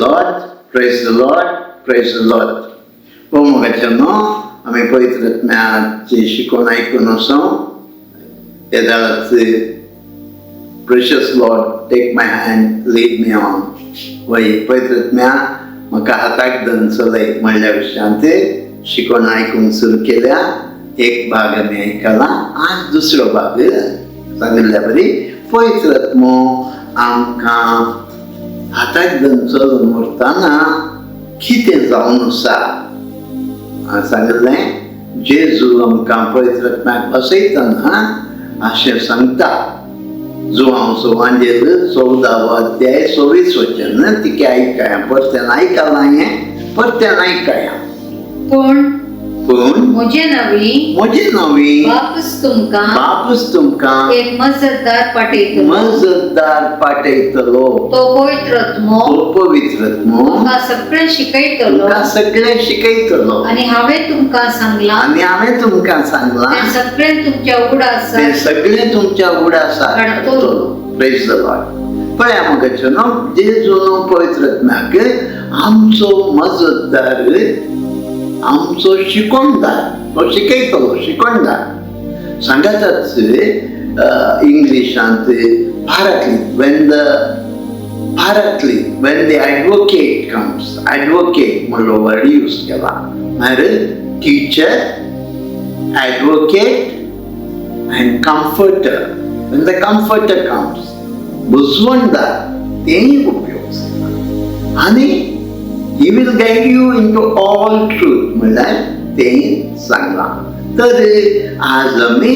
Lord, praise the Lord, praise the Lord. हो मोगाच्यानो, आमी पवित्र आत्म्याची शिकवण आयकून आसा. ते जाल्यार "Precious Lord, take my hand, lead me on", वय, पवित्र आत्म्या म्हाका हाताक धरून चलय म्हणल्या विशयांत शिकवण आयकूंक सुरू केल्या. एक भाग आमी आयकला, आज दुसरो भाग. सांगिल्ल्या बरी पवित्र आत्मो आमकां हाताक धरून चलून व्हरतना कितें जावन आसा. हांवें सांगिल्लें, जेजू आमकां पवित्र आत्म्याक बसयतना अशें सांगता. जुवांव सुवांजेल 14वो अध्याय, 26 वचन. तिके आयकया, परत्यान आयकलां हें, परत्यान आयकया. पूण पूण म्हजे नवी म्हजे नवी बापूस तुमकां बापूस तुमकां एक मजतदार पाठयतलो. मजतदार पाठयतलो. तो पवित्र आत्मो. तो पवित्र आत्मो. तुमकां सगळें शिकयतलो. तुमकां सगळें शिकयतलो. आनी हांवें तुमकां सांगलां आनी हांवें तुमकां सांगलां तें सगळें तुमच्या ते उडासाक सगळें तुमच्या उडासाक हाडटलो. Praise the Lord. पळया मोगाचो, जेजून पवित्र आत्म्याक आमचो मजतदार, आमचो शिकोणदार, तो शिकयतलो, शिकोणदार सांगाताच. इंग्लिशांत Paraclete, when the Paraclete, when the Advocate comes. Advocate म्हणलो वर्ड यूज केला, मागीर teacher, advocate and comforter. When the Comforter comes, बुजवणदार तेही उपयोग जाता आनी he will guide you into all truth म्हणल्यार तेही सांगलां. तर आज आमी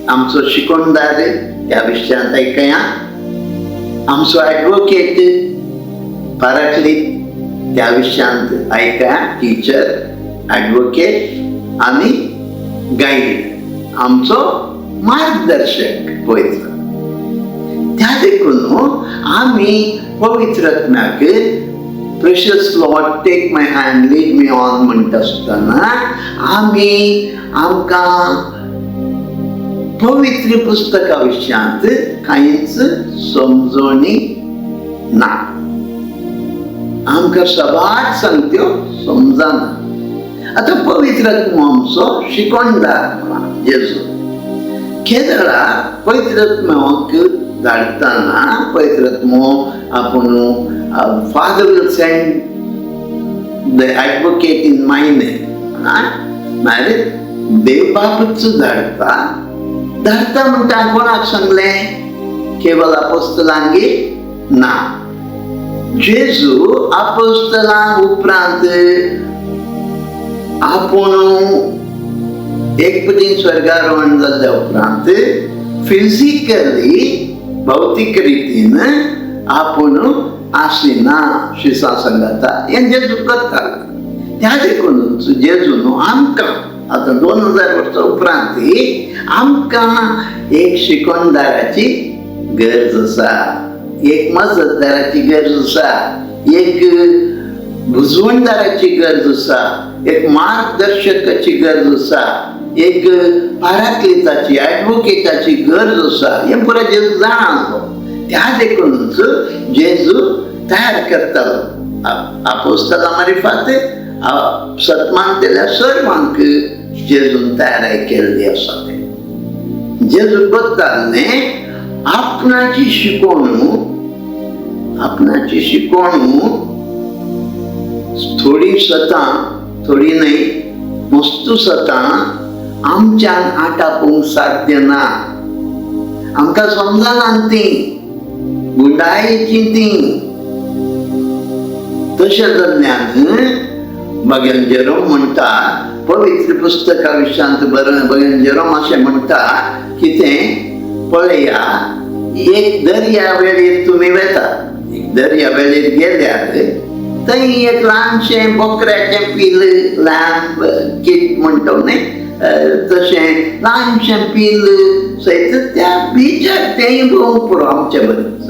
आमचो शिकोणदार त्या विशयांत आयकया, आमचो ॲडवोकेट पाराक्लीत त्या विशयांत आयकया. टीचर, ॲडवोकेट आनी गायड, आमचो मार्गदर्शक पवित्र. त्या देखून आमी पवित्र आत्म्याक "Precious Lord, take my hand, lead me on" म्हणटा आसतना आमी आमकां पवित्र पुस्तका विशयांत कांयच समजणी ना. आमकां सबार सांगत्यो समजना. आतां पवित्र आत्मो आमचो शिकोणदार म्हणा जेजू. केदळा पवित्र आत्म्याक धाडटाना, पवित्र आत्मो आपूण, "Father will send the Advocate in my name", मागीर देव बापूच धाडटा. धाडटा म्हणटा कोणाक सांगलें? केवळ अपोस्तलांगी ना. जेजू अपोस्तलां उपरांत आपूण एक पटी स्वर्गारोहण जाल्ल्या उपरांत फिजिकली, भौतीक रितीन आपूण आसिना शिसा सांगाता हें जेजू करतालो. त्या देखूनच जेजून आमकां आतां 2000 वर्सां उपरांत आमकां एक शिकोणदाराची गरज आसा, एक मजतदाराची गरज आसा, एक बुजवणदाराची गरज आसा, एक मार्गदर्शकाची गरज आसा, एक पाराक्लिताची, ॲडवोकेटाची गरज आसा हें पुराय जेजू जाणा आसलो. त्या देखूनच जेजू तयार करतालो आपोस्तला मारिफात सतमानतेल्या सर्वांक जेजून तयार केल्ली आसा. ते जेजू करताले आपणाची शिकवण. आपणाची शिकवण थोडी सतां, थोडी न्हय, मस्तू सतां आमच्यान आटापूंक साध्य ना. आमकां समजना ती, गुंडायेची ती. तशें जाल्ल्यान भगन जेरोम म्हणटा, पवित्र पुस्तका विशयांत बरय भगन जेरोम अशें म्हणटा. कितें पळया, एक दर्या वेळेर तुमी वेता. एक दर्या वेळेर गेल्यार थंय एक ल्हानशें बोकऱ्याचें पील, लॅम्ब किड म्हणटा न्ही, तशें ल्हानशें पील सयत त्या बिचार तेंय भोंवंक पुरो आमचे बरेच.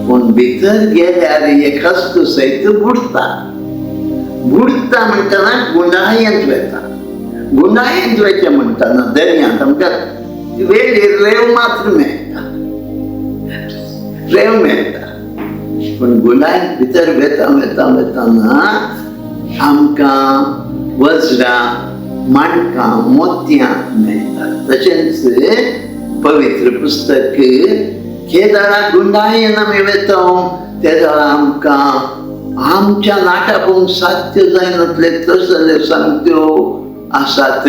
पूण भितर गेल्यार एक हस्त सयत बुडटा. बुडटा म्हणटना गुंडायेंत वेता. गुंडायेंत वयचें म्हणटना दर्यांत आमकां वेळेर रेंव मात्र मेळटा, रेंव मेळटा. पूण गुंडायन भितर वेता वेता वेताना आमकां वज्रां, माणकां, मोतयां मेळटात. तशेंच पवित्र पुस्तक केदाळा गुंडायेन आमी वेता ते वेळार आमकां आमच्या नाटा पळोवंक साध्य जायनातले तसले सामक्यो आसात.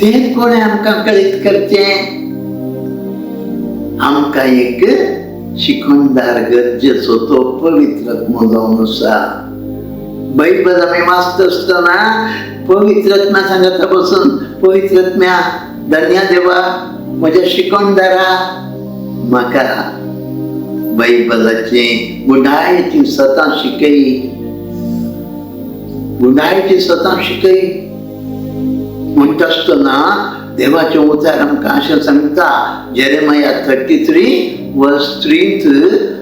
तें कोणें आमकां कळीत करचें? आमकां एक शिकवणदार गरजेचो, तो पवित्र आत्मो जावन आसा. बायबल आमी वाचता आसतना पवित्र आत्म्या सांगता बसून, पवित्र आत्म्या, धन्या देवा, म्हज्या शिकवणदारा, म्हाका बायबलाची गुंडायेची सतां शिकय, गुंडायेची सतां शिकय म्हणटा आसतना देवाचें उतर आमकां अशें सांगता. जेरेमया 33 वर्स 3त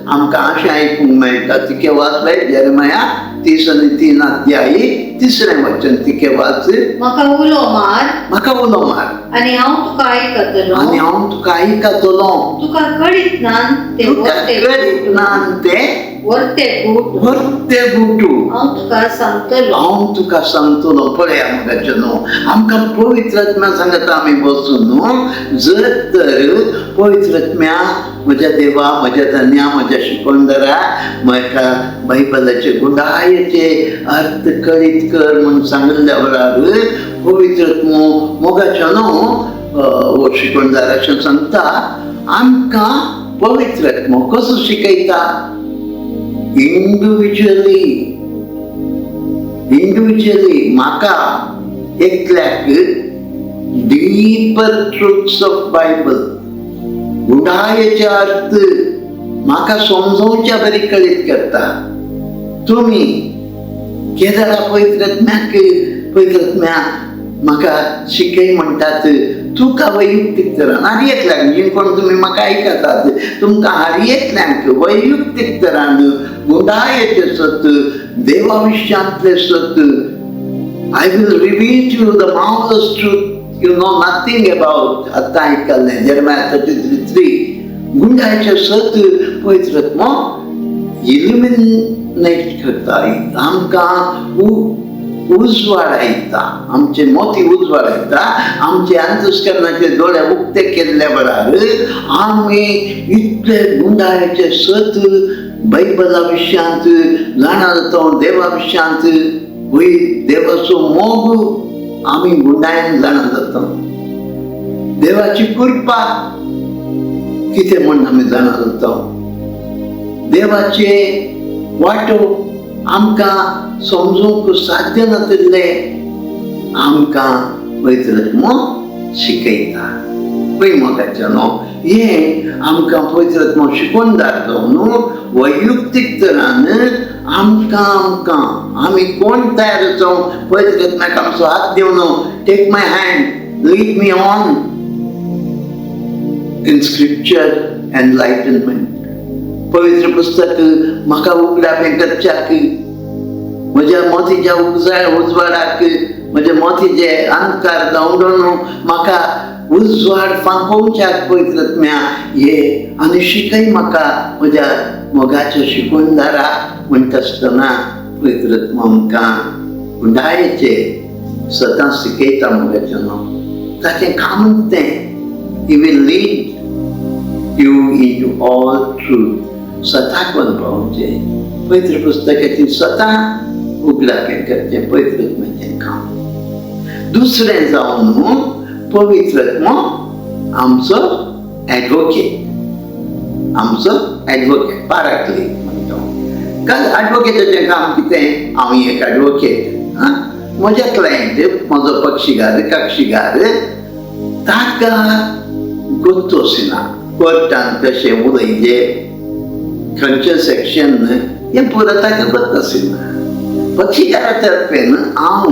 आमकां अशें आयकूंक मेळटा. तिके वाच बाय. जेरेमया 33 अध्यायी तिसरें वचन तिके वाच. म्हाका उलो मार. म्हाका उलो मार. आनी हांव तुका आयकतलो. आनी हांव तुका आयकतलो. तुका कळीत ना ते तुका वर्ते कळीत ना ते वर्ते गूट वर्ते गुटू हांव तुका सांगतलो. हांव तुका सांगतलो. पळया मोगाचे न्हू, आमकां पवित्र आत्म्या सांगता आमी बसून न्हू. जर तर पवित्र आत्म्या, म्हज्या देवा, म्हज्या धन्या, म्हज्या शिकवणदारा, म्हाका बायबलाचे गुंडायेचे अर्थ कळीत कर म्हूण सांगिल्ल्या वेळार पवित्र आत्मो, मोगाचो न्हू, हो शिकवणदार अशें सांगता आमकां. पवित्र आत्मो कसो शिकयता? इंडिविज्युअली, इंडिविज्युअली म्हाका एकल्याक डीपर ट्रुथ्स ऑफ बायबल, गुंडायेचे अर्थ म्हाका समजोवच्या बरी कळीत करता. तुमी केदाळा पवित्र आत्म्याक, पवित्र आत्म्या म्हाका शिकय म्हणटात? तुका वैयक्तीक तरान हर एकल्याक, जे कोण तुमी म्हाका आयकतात, तुमकां हर एकल्यांक वैयक्तीक तरान गुंडायेचे सत, देवा विशयांतले सत, I will reveal to you the marvelous truth you know nothing about. आतां आयकल्लें जेरमाया 33:3, गुंडायेचे सत पवित्र आत्मो इल्युमिनेट करता, आमकां उजवाडायता, आमचे मोती उजवाडायता. आमचे अंतस्करणाचे दोळे उक्ते केल्ल्या वेळार आमी इतले गुंडाळ्याचे सत बायबला विशयांत जाणा जाता. देवा विशयांत वय देवाचो मोग आमी गुंडायन जाणा जाता. देवाची कृपा कितें म्हण आमी जाणा जाता. देवाचे वाटो आमकां समजूंक साध्य नातिल्ले आमकां पवित्र आत्मो शिकयता. पळय मोगाचें न्हू, हें आमकां पवित्र आत्मो शिकवणदार जावन वैयक्तीक तरान आमकां आमी कोण तयार जावं पवित्र आत्म्याक आमचो हात दिवन, take my hand, lead me on in scripture enlightenment. पवित्र पुस्तक म्हाका उगडापें करच्याक, म्हज्या मोतीच्या उजवाडाक, म्हज्या मोतीचे अंधकार धांवडोवन म्हाका उजवाड फांकोवच्याक पवित्र आत्म्या ये आनी शिकय म्हाका, म्हज्या मोगाच्या शिकवणदारा म्हणटा आसतना पवित्र आत्मा आमकां गुंडायेचे सदां शिकयता. मोगाचें न्हू, ताचें कामूच तें. He will lead you into all truth. सताक पावचें, पवित्र पुस्तकाची सतां उगडापें करचें पवित्र आत्म्याचें काम. दुसरें जावन पवित्र आत्मो आमचो एडवोकेट, आमचो एडवोकेट, पाराक्लीट म्हणटा. काल एडवोकेटाचें काम कितें? हांव एक एडवोकेट. आं, म्हज्या क्लायंट, म्हजो पक्षीगार, कक्षीगार, ताका गोत्तोसिना कोर्टान कशें उलयचें, खंयचें सेक्शन, हें पुरो ताका गोत्त आशिना. पक्षीकारा तर्फेन हांव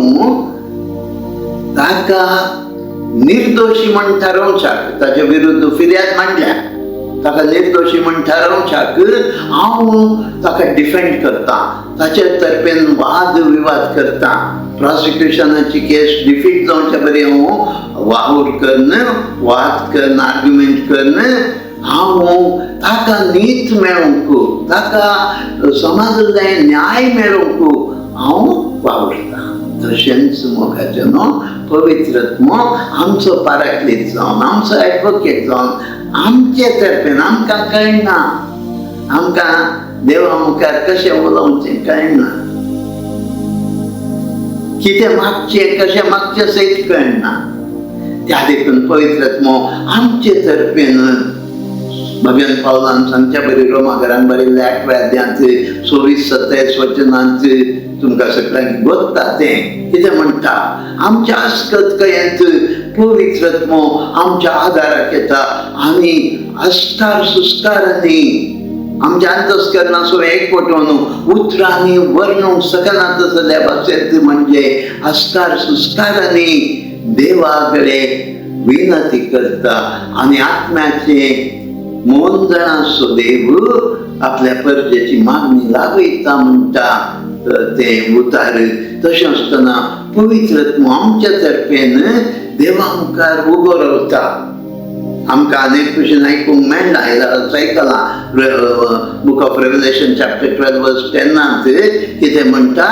ताका निर्दोशी म्हण थारोवच्याक, ताचे विरुद्ध फिर्याद मांडल्या, ताका निर्दोशी म्हण थारोवच्याक हांव ताका डिफेंड करता, ताचे तर्फेन वाद विवाद करता. प्रॉसिक्युशनाची केस डिफीट जावच्या बरी हांव वावर करून, वाद करून, आर्ग्युमेंट करून हांव ताका नीत मेळोवंक, ताका समाजांतलें न्याय मेळोवंक हांव वावुरता. तशेंच मोगाचें न्हू पवित्र आत्मो आमचो पाराक्लीत जावन, आमचो एडवोकेट जावन आमचे तर्फेन, आमकां कळना, आमकां देवा मुखार कशें उलोवचें कळना, कितें मागचें कशें मागचें सयत कळना. त्या देखून पवित्र आत्मो आमचे तर्फेन भगवान पावलान सांगच्या बरी रोमा घरान बरयल्ल्या 8व्या अध्यायांत 26-27 वचनांत तुमकां सगळ्यांक गोत्ता तें कितें म्हणटा, आमच्या आस्कतकयेंत पवित्र आत्मो आमच्या आदाराक येता आनी अस्कार सुस्कारांनी आमच्या अंतस्करणाचो एक पटोवन उतरांनी वर्णूंक शकना तसल्या भाशेंत, म्हणजे अस्कार सुस्कारांनी देवा कडेन विनंती करता आनी आत्म्याचे मोन जाणाचो देव आपल्या परजेची मागणी लागयता म्हणटा तें उतार. तशें आसतना पवित्र आत्मो आमच्या तर्फेन देवा मुखार उबो रावता. आमकां अनेक भशेन आयकूंक मेळना, आयकलां book of Revelation chapter 12 verse 10 कितें म्हणटा,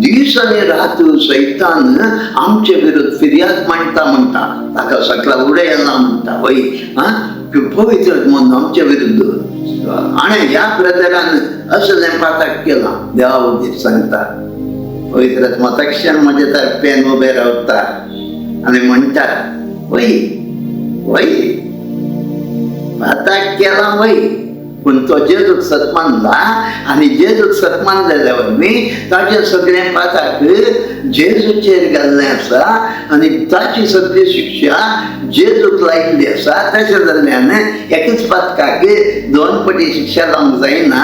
दीस आनी रात सैतान आमचे विरुद्ध फिर्याद मांडटा म्हणटा, ताका सकला उडयला म्हणटा. वय आं पवित्र आत्मोन आमचे विरुद्ध आनी ह्या ब्रदरान असलें पाताक केलां, देवा वगीत सांगता. पवित्र आत्मो तक्षण म्हजे तर्फेन उबे रावता आनी म्हणटा, वय वय पाताक केलां वय, पूण तो जेजूक सत मानला आनी जेजूक सत मानलेल्या वरवीं ताजें सगळें पाताक जेजूचेर घाल्लें आसा आनी ताची सगळी शिक्षा जेजूक लायिल्ली आसा. तशें जाल्ल्यान एकच पातकाक 2 पटी शिक्षा लावंक जायना,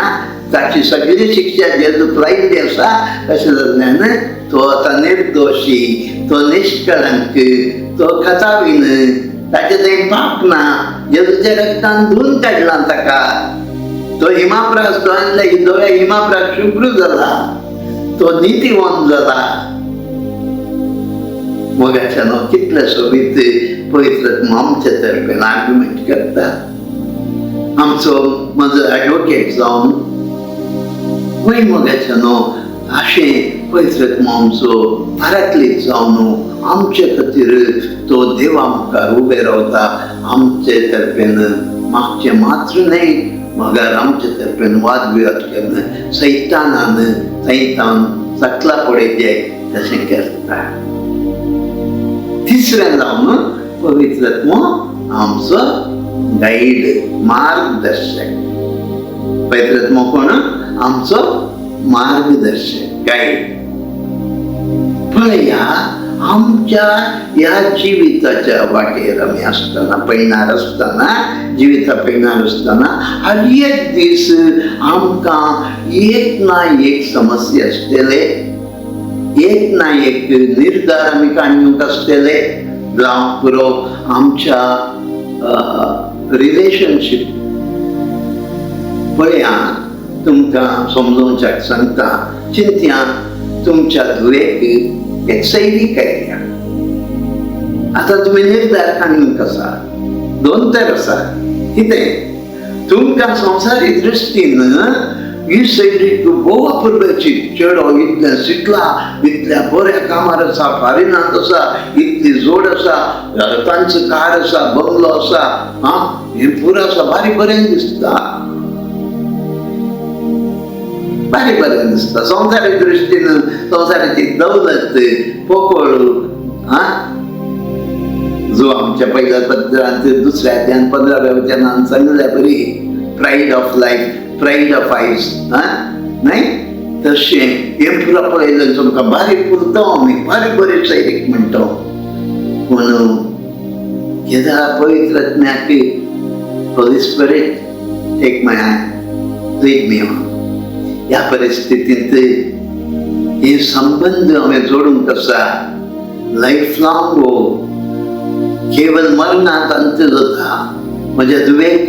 ताची सगळी शिक्षा जेजूक लायिल्ली आसा. तशें जाल्ल्यान तो आतां निर्दोशी, तो निष्कळंक, तो खतावीन, ताचें थंय पाप ना, जेजूच्या रक्तान धुवन काडला ताका. तो हिमाप्रास दोळ्यांतल्या दोळ्या हिमाप्रास शुभ्र जाला, तो नितीवंत जाला. मोगाच्यानो कितले सोबीत पवित्र आत्मो आमचे तर्फेन आर्ग्युमेंट करता, आमचो म्हजो एडवोकेट जावन. वय मोगाच्यानो अशें पवित्र आत्मो आमचो पाराक्लीत जावन आमचे खातीर तो देवा मुखार उबे रावता, आमचे तर्फेन मागचें मात्र न्हय मगर आमचे तर्फेन वाद विवाद करून सैतानान सैतान सकला पडयचे तशें करता. तिसरें जावन पवित्र आत्मो आमचो गायड, मार्गदर्शक. पवित्र आत्मो कोण? आमचो मार्गदर्शक, गायड. पळया आमच्या ह्या जिविताच्या वाटेर आमी आसतना, पयणार आसतना, जिविता पयणार आसतना हर एक दीस आमकां एक ना एक समस्या आसतले, एक ना एक निर्धार आमी काडूंक आसतले. जावं पुरो आमच्या रिलेशनशीप. पळया तुमकां समजोवच्याक सांगता, चिंत्या तुमच्या धुवेक एक सैरीक आयल्या, आतां तुमी निर्धार काडूंक आसा, 2 तर आसा. कितें तुमकां संवसारीक दृश्टीन ही सैरीक भोव अपुरबायेची, चेडो इतलें शिकला, इतल्या बऱ्या कामार आसा, फारिनांत आसा, इतली जोड आसा, तांचो कार आसा, बंगलो आसा, आं हें पुरो आसा, बारीक बरें दिसता, बारीक बरें दिसता. संवसारीक दृश्टीन संवसाराची दौलत पोकळ आं जो आमच्या पहिल्या पत्रांत 2व्या अध्यायान 15व्या वचनान सांगल्या बरी, pride of life, pride of eyes आं न्हय. तशें हें पुरो पळयलें तुमकां बारीक पुरतो आमी बारीक बरें सैरीक म्हणटा, पूण केदा पवित्र आत्म्याक Holy Spirit take my hand, lead me on. ह्या परिस्थितींत हे संबंद हांवें जोडूंक आसा लायफ लाँग हो, केवल मरणांत अंत जाता. म्हज्या धुवेक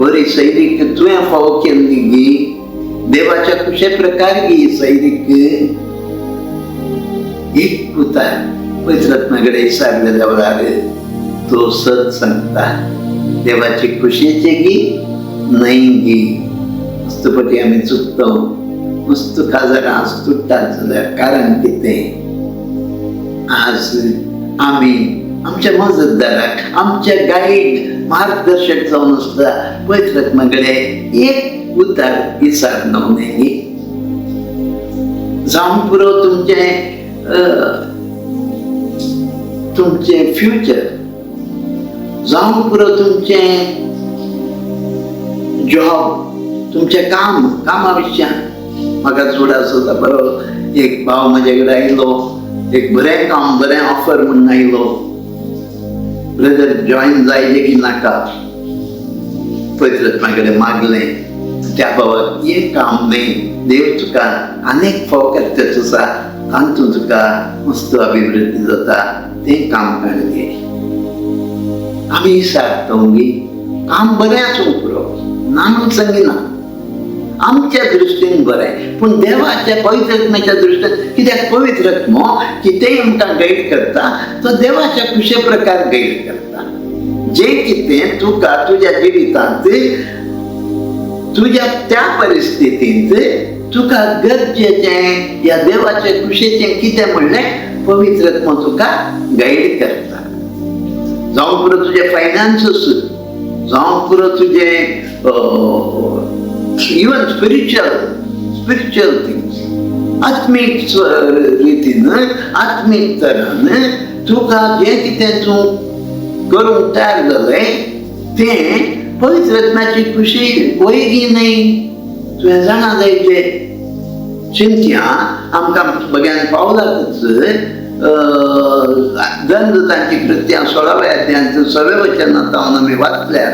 बरी सैरीक तुवें फावो केल्ली गी, देवाच्या कुशे प्रकार गी सैरीक. एक उतार पवित्र आत्म्या कडेन विचारलेल्या वेळार तो सत सांगता, देवाची खुशयेचे गी न्हय गी? मस्त पटी आमी चुकता, मस्त काजारां तुट्टात जाल्यार कारण कितें? आज आमी आमच्या मजतदाराक, आमच्या गायड मार्गदर्शक जावन आसता पवित्र आत्मा कडेन एक उतार विचारना न्हय? जावंक पुरो तुमचें तुमचें फ्युचर, जावंक पुरो तुमचें जॉब, तुमचें काम, कामा विशयान. म्हाका चड आसा बरो एक भाव म्हजे कडेन आयलो, एक बरें काम, बरें ऑफर म्हणून आयलो, ब्रदर जॉईन जायजे की नाका? पवित्र आत्मा कडेन मागलें. त्या भावाक एक काम न्हय, देव तुका अनेक फावट करता आसा, तातूंत तुका मस्त अभिवृद्धी जाता, तें काम काड घे. आमी विचारता गी, काम बरें आसूंक पुरो, ना म्हूण सांगिना, आमच्या दृश्टीन बरें, पूण देवाच्या पवित्र आत्म्याच्या दृश्टीन कित्याक? पवित्र आत्मो कितेंय आमकां गायड करता तो देवाच्या खुशे प्रकार गायड करता. जे कितें तुका तुज्या जिवितांत, तुज्या त्या परिस्थितींत तुका गरजेचें या देवाच्या खुशेचें कितें म्हणलें, पवित्र आत्मो तुका गायड करता. जावं पुरो तुजे फायनान्सीस, जावं पुरो तुजे इवन स्पिरिच्युअल थिंग्स, आत्मीक रितीन, आत्मीक तरान तुका जें कितें तूं करूंक तयार जालें तें पवित्र आत्म्याची खुशी वयगी न्हय, तुवें जाणा जायचे. चिंतया, आमकां बग्यान पावलातच दंड तांची कृत्यां 16व्या अध्यायांत 6व्या वचनांत आमी वाचल्यार,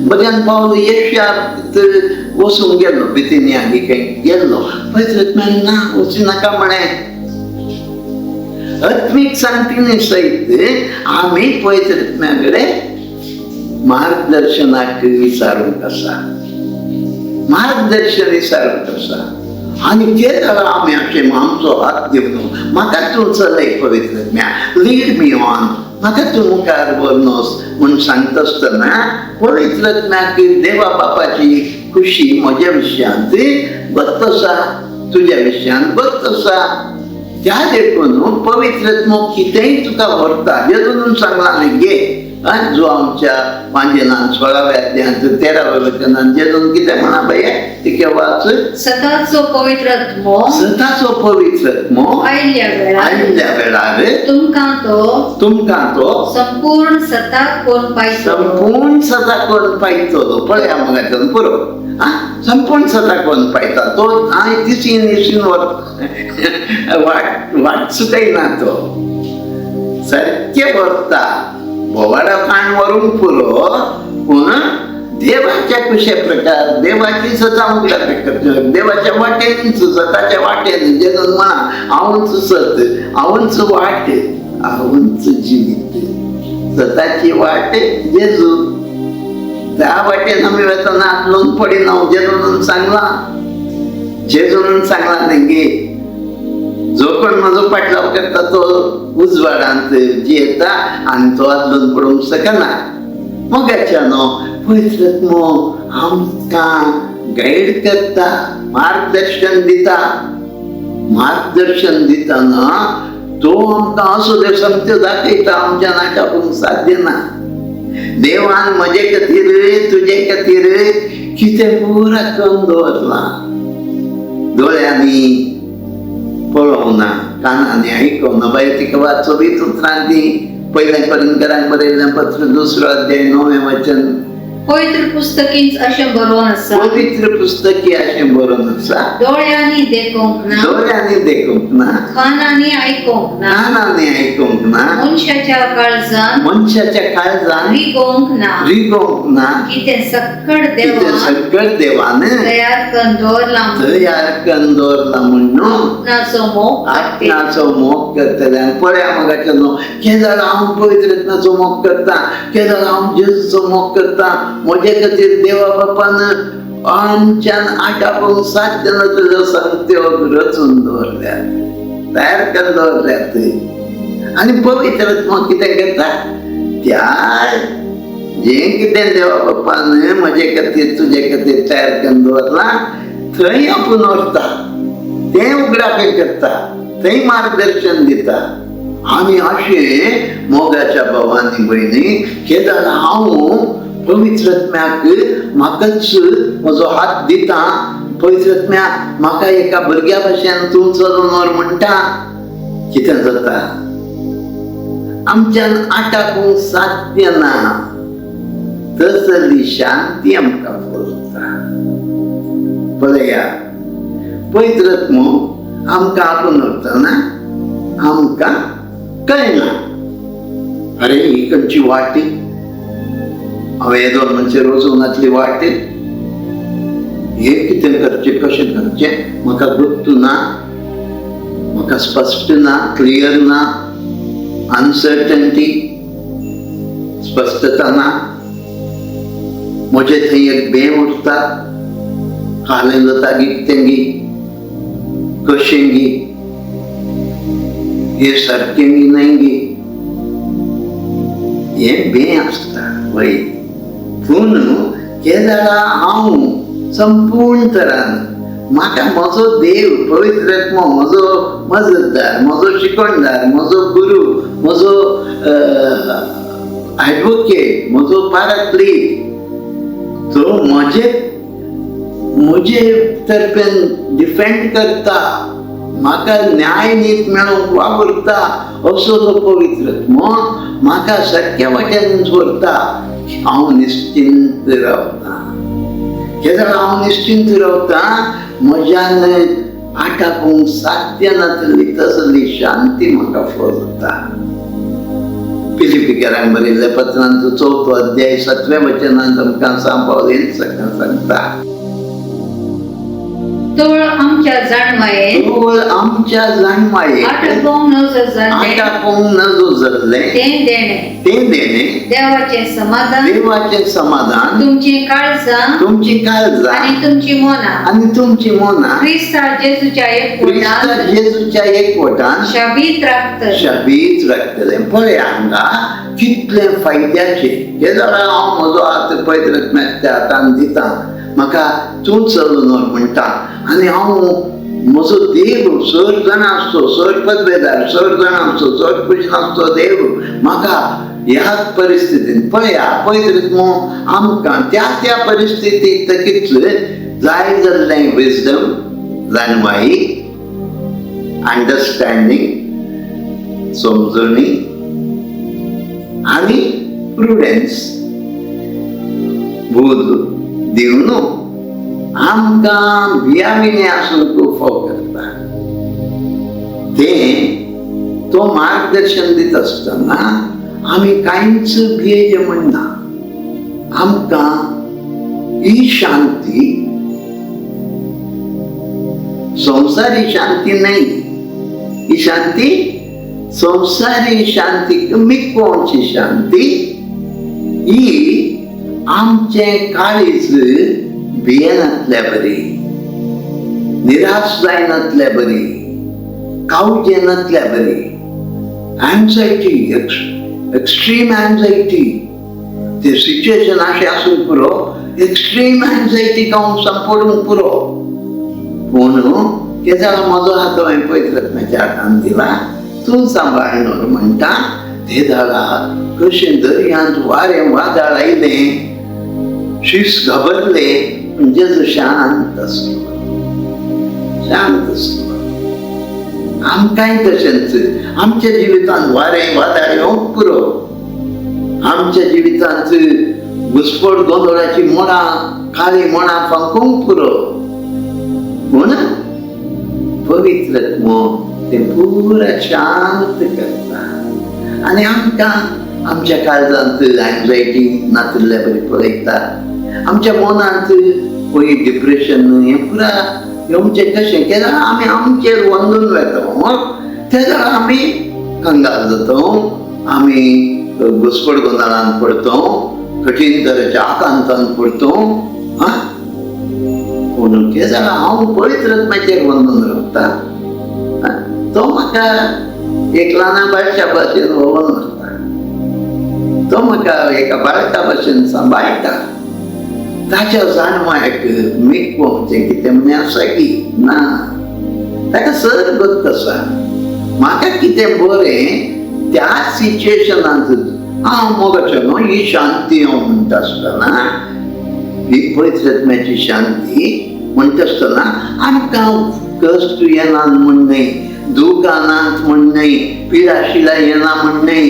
बग्यान पावल येशात वचूंक गेल्लो, बितिनिया खंय गेल्लो, पवित्र आत्म्यान ना, वचूं नाका म्हळें. आत्मीक सांगतीने सहित आमी पवित्र आत्म्या कडेन मार्गदर्शनाक विचारूंक आसा, मार्गदर्शन विचारूंक आसा. आनी ते जाल्यार आमी अशें आमचो हात दिवन, म्हाका तूं चलय पवित्र आत्म्या, लीड मी ऑन, म्हाका तूं मुखार व्हरनोस म्हूण सांगता आसतना पवित्र आत्म्याक देवा बापाची खुशी म्हज्या विशयांत गोत्त आसा, तुज्या विशयांत गोत्त आसा. त्या देखून पवित्र आत्मो कितेंय तुका व्हरता. जेजून सांगलां न्ही गे, जो आमच्या वांजेलान 16व्या अध्यायांत 13व्या वचनान जेजून कितें म्हणा बाये, तिके वाच. सताचो पवित्र आत्मो सताचो पवित्र आत्मो आयिल्ल्या वेळार आयिल्ल्या वेळार तुमकां तो तुमकां तो संपूर्ण सताक कोण पायतलो. संपूर्ण सता कोण पायतलो. पळया मगाच्यान पुरो, आ संपूर्ण सता कोण पायता तो आनी तिशीन इशीन व्हरता, वाट वाट चुकयना, तो सारकें व्हरता. भोवाडो काण व्हरूंक पुरो, पूण देवाच्या कुशे प्रकार देवाची सता मुखार देवाच्या वाटेन, सताच्या वाटेन. जेजून म्हणा, हांवूच सत, हांवूच वाट, हांवूच जिवीत. सताची वाट जेजू, त्या वाटेन आमी वतना आदलोन पडिना. जेजून सांगलां, जेजून सांगलां न्ही गे, जो कोण म्हजो पाटलाव करता तो उजवाडांत जियेता आनी तो आदलोन पडूंक शकना. मोगाच्यानो, पवित्र आत्मो आमकां गायड करता, मार्गदर्शन दिता. मार्गदर्शन दितना तो आमकां असो देव सामक्यो दाखयता, आमच्या नाका पूण साध्य ना. देवान म्हजे खातीर, तुजे खातीर कितें पुरा करून दवरलां, दोळ्यांनी पळोवना, कानांनी आयकोना. बाय तिका वाचो बी उतरां ती, पयल्या कोरिंथकरांक बरयल्लें पत्र, दुसरो अध्याय, णवें वचन. पवित्र पुस्तकींच अशें बरोवन आसा, पवित्र पुस्तकी अशें बरोवन आसा, दोळ्यांनी देखूंक ना, दोळ्यांनी देखूंक ना, कानांनी आयकूंक ना, कानांनी आयकूंक ना, मनशाच्या काळजान मनशाच्या काळजान रिगोवंक ना, रिगोवंक ना, कितें सक्कड कितें देवान सगळं देवान तयार करून दवरलां तयार करून दवरलां म्हणून आपणाचो मोग करते. आत्म्याचो मोग करतले. आनी पळया मोगाचें न्हू, केदळ हांव पवित्र आत्म्याचो मोग करता, केदळ हांव जेजूचो मोग करता. म्हजे खातीर देवा बापान आमच्यान आटापूंक साध्य नासलेल्यो सांगत्यो रचून दवरल्यात, तयार करून दवरल्यात. आनी पवित्र आत्मा कितें करता? त्या जें कितें देवा बाप्पान म्हजे खातीर तुजे खातीर तयार करून दवरलां थंय आपूण व्हरता, तें उगडापें करता, थंय मार्गदर्शन दिता. आनी अशें मोगाच्या भावांनी भयणी केदार हांव पवित्र आत्म्याक म्हाकाच म्हजो हात दिता, पवित्र आत्म्या म्हाका एका भुरग्या भशेन तूं चलून व्हर म्हणटा, कितें जाता? आमच्यान आटापूंक साध्य ना तसली शांती आमकां फुलता. पळया, पवित्र आत्मो आमकां आपूण व्हरतना आमकां कळना, अरे ही खंयची वाट, हांवें येदोळ म्हणचे वचूंक नासली वाट, हें कितें करचें कशें करचें म्हाका गुप्त ना, म्हाका स्पश्ट ना, क्लियर ना, अनसर्टन्टी, स्पश्टता ना. म्हजे थंय एक भंय उरता, कालें जाता गी कितें गी कशें गी, हें सारकें गी न्हय गी, हें भंय आसता वय. पूण केदाळा हांव संपूर्ण तरान म्हाका म्हजो देव पवित्र आत्मो म्हजो मजतदार, म्हजो शिकवणदार, म्हजो गुरू, म्हजो एडवोकेट, म्हजो पाराक्लीट, तो म्हजे म्हजे तर्फेन डिफेंड करता, म्हाका न्याय नीत मेळोवंक वावुरता, असो तो पवित्र आत्मो म्हाका सारक्या वाट्यान व्हरता. हांव निश्चिंत रावता. केन्ना हांव निश्चिंत रावता, म्हज्यान आटापूंक साध्य नासली तसली शांती म्हाका फुलता. फिलिप्पीकरांक बरयल्ल्या पत्रांचो 4 अध्याय 7व्या वचनांत आमकां सांत पावलीन सांगता, तोळ आमच्या जाणवायेन, तोळ आमच्या जाणवायेन आटापूंक नजो जाल्लें, आटापूंक नजो जाल्लें तें देणें, तें देणें, देवाचें समाधान, देवाचें समाधान, तुमचीं काळजां तुमचीं काळजां आनी तुमचीं मनां आनी तुमचीं मनां क्रिस्ता जेजूच्या क्रिस्ता एकवटान जेजूच्या एकवटान शाबीत राखतलें. शाबीत राखतलें. पळय हांगा कितलें फायद्याचें. हे जाल्यार हांव म्हजो हात पवित्र आत्म्याच्या हातान दिता, म्हाका तूं चलून व्हर म्हणटा, आनी हांव म्हजो देव सर जाणा आसचो, सर पदवेदार, सर जाणा आसचो, सर खुशी आसचो देव म्हाका ह्या परिस्थितीन पळया पवित्र आत्मो आमकां त्या त्या परिस्थितीक तकीच जाय जाल्लें विजडम, जाणवाई, अंडरस्टँडींग, समजणी आनी प्रुडन्स, बुद्ध दिवन आमकां भियाविणे आसूंक फाव करता. तें तो मार्गदर्शन दिता आसतना आमी कांयच भियेचें म्हणना. आमकां ही शांती संवसारी शांती न्हय, ही शांती संवसारी शांती मिकोवची शांती, ही आमचें काळीज भियेनातल्या बरी, निराश जायनातल्या बरी, कावजे नातल्या बरी, एन्झायटी, एक्स्ट्रीम एन्झायटी, ते सिच्युएशन अशें आसूंक पुरो, एक्स्ट्रीम एन्झायटी गावंक सांपडूंक पुरो. पूण केदाळ म्हजो हात हांवें पवित्र आत्म्याच्या हातान दिला, तूं सांबाळ्ळ म्हणटा, ते दाळा कशें दर्यांत वारें वादळ आयलें, शीस घाबरले, पूण जेजू शांत आसलो, शांत आसलो. आमकांय तशेंच आमच्या जिवितांत वारें वादळ येवंक पुरो, आमच्या जिवितांत घुसपड गोंदळाची मोडां, काळी मोडां फांकूंक पुरो, पूण पवित्र आत्मो तें पुरा शांत करता आनी आमकां आमच्या काळजांत एन्झायटी नातिल्ल्या बरी पळयता, आमच्या मनांत पळय डिप्रेशन हें पुरा येवचें कशें केन्ना आमी आमचेर वंदून वेता, तेन्ना आमी कंगाल जाता, आमी घुसपड गोंदळान पडता, कठीण तरेच्या आकांतान पडता. आं, पूण कितें जालां, हांव पवित्र आत्म्याचेर वंदून रावता, तो म्हाका एक ल्हाना बाळशा भाशेन व्हरोन व्हरता. तो म्हाका एका बाळका भशेन सांबाळटा. ताच्या जाणवायक मेकवचें कितें म्हणून आसा की ना, ताका सर गत आसा. म्हाका कितें बरें त्या सिच्युएशनांत हांव मोगाचें न्हू. ही शांती हांव म्हणटा आसतना, ही पवित्र आत्म्याची शांती म्हणटा आसतना, आमकां कश्ट येना म्हण न्हय, दुखां नात म्हण न्हय, पिडा शिला येना म्हण न्हय.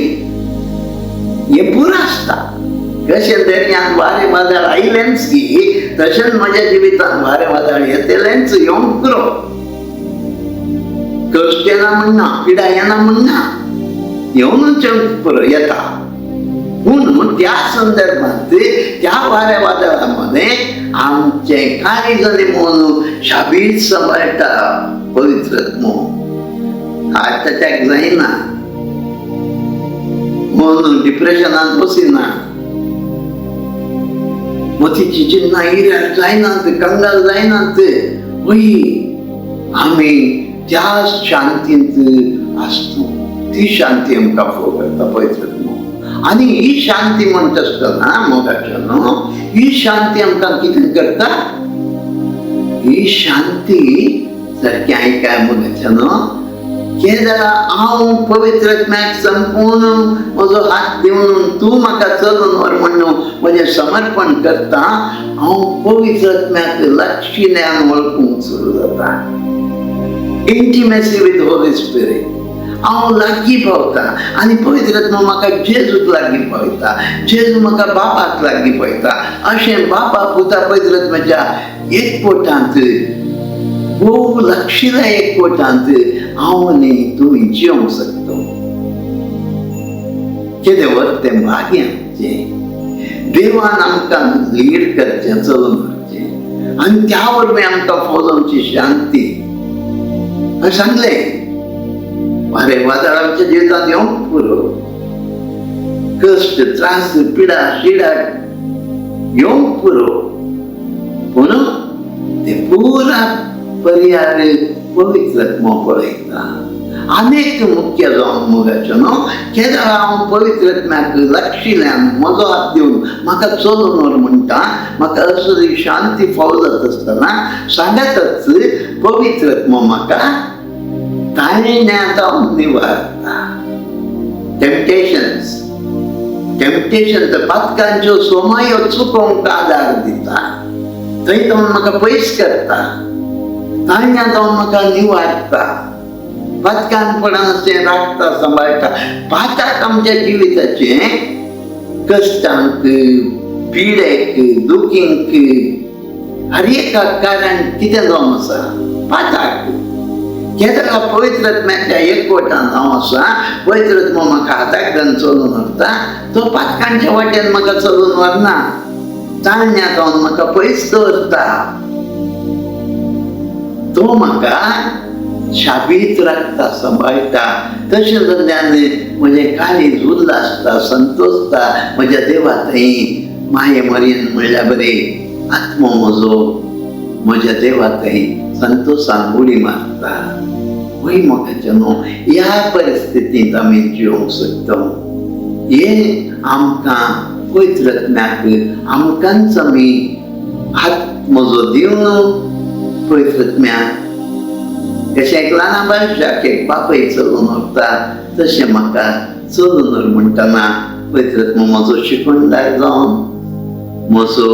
हें पुरो आसता. कशें दर्यांत वारें वादळ आयलेंच की, तशेंच म्हज्या जिवितांत वारें वादळ येतलेंच, येवंक पुरो. कश्ट येना म्हणना, पिडा येना म्हणना, येवनूच पुरो, येता. पूण त्या संदर्भात, त्या वाऱ्या वादळामध्ये आमचें काळीज आनी मन शाबीत सांबाळटा पवित्र आत्मो. हार्ट अटॅक जायना, मन डिप्रेशनात बसिना, मतीची चिन्नां इऱ्यार जायनात, कंगाल जायनात. वय, आमी त्या शांतींत आसतो. ती शांती आमकां फोव करता पवित्र आत्मो. आनी ही शांती म्हणटा आसतना, मोगाच्या न्हू, ही शांती आमकां कितें करता? ही शांती सारकी आयकाय मोगाच्या न्हू. कितें जाला, हांव पवित्र आत्म्याक संपूर्ण म्हजो हात दिवन, तूं म्हाका चलून व्हर म्हणून म्हजें समर्पण करता. हांव पवित्र आत्म्याक लक्षिल्यान वळखूंक सुरू जाता. Intimacy with Holi spirit. हांव लागीं पावता आनी पवित्र आत्मा म्हाका जेजूक लागीं पावयता, जेजू म्हाका बापाक लागीं पावयता. अशें बापा, पुता, पवित्र आत्म्याच्या एकवटांत, भोव लक्षिल्या एकवटांत हांव आनी तुमी जियोंक शकता. कितें व्हर तें भाग्य आमचें. देवान आमकां लीड करचें, चलून व्हरचें आनी त्या वरवीं आमकां फाव शांती. हांवें सांगलें, वारें वादळ आमच्या जिवितांत येवंक पुरो, कश्ट, त्रास, पिडा शिडा येवंक पुरो, पूण ते पुरा पर्याय पवित्र आत्मो पळयता. अनेक मुख्य जावन मोगाचो न्हू, केन्ना हांव पवित्र आत्म्याक लक्षिल्यान म्हजो हात दिवन म्हाका चलून व्हर म्हणटा, म्हाका असली शांती फाव जाता आसतना, सांगातच पवित्र आत्मो म्हाका ताळण्यात हांव निवारता. टेम्पटेशन्स, टेम्पटेशन, पातकांच्यो सोमायो चुकोवंक आदार दिता. थंय तो म्हाका पयस करता, ताळण्यात हांव म्हाका निवारता, पातकान पडनासतें राखता, सांबाळटा. पाताक आमच्या जिविताचें कश्टांक, पिडेक, दुखींक, हर एका कारण कितें जावन आसा? पाताक. केन्ना पवित्र आत्म्याच्या एकवटान हांव आसा, पवित्र आत्मो म्हाका हाताक धरून चलून व्हरता, तो पातकांच्या वाटेन म्हाका चलून व्हरना, ताळण्यात हांव म्हाका पयस दवरता. तो म्हाका शाबीत राखता, सांबाळटा. तशें जाल्ल्यान म्हजें काळीज उल्लासता, संतोषता म्हज्या देवा थंय. माये मरेन म्हणल्यार बरें, आत्मो म्हजो म्हज्या देवा थंय संतोषान उडी मारता. वय मोगाचें न्हू, ह्या परिस्थितींत आमी जियोंक शकता. हे आमकां पवित्र आत्म्याक आमकांच आमी हात म्हजो दिवन, पवित्र आत्म्याक कशें एक ल्हान बाळशाक एक बापय चलून व्हरता, तशें म्हाका चलून व्हर म्हणटना, पवित्र आत्मो म्हजो शिकवणदार जावन, म्हजो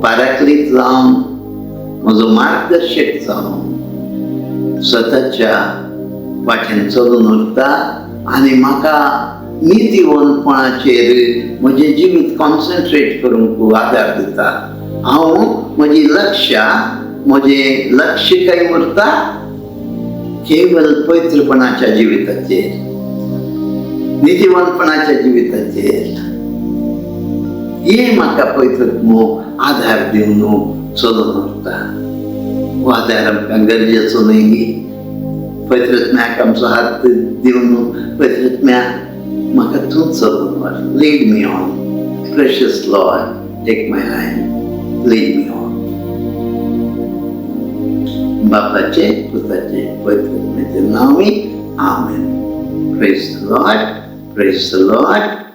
पाराक्लीत जावन, म्हजो मार्गदर्शक जावन स्वताच्या वाटेन चलून व्हरता आनी म्हाका नितीवंतपणाचेर म्हजें जिवीत कॉन्सन्ट्रेट करूंक आदार दिता. हांव म्हजी लक्षां, म्हजें लक्ष खंय उरता? केवल पवित्रपणाच्या जिविताचेर, नितीवंतपणाच्या जिविताचेर. हे म्हाका पवित्र आधार दिवन चलून व्हरता. हो आधार आमकां गरजेचो न्हय? पवित्र आत्म्याक आमचो हात दिवन, पवित्र आत्म्या, म्हाका तूं चलून व्हर. Lead me on, precious Lord, take my hand, lead me on. बापाचे, पुताचे, पवित्र आत्म्याचे नांवी, आमेन. Praise the Lord, praise the Lord.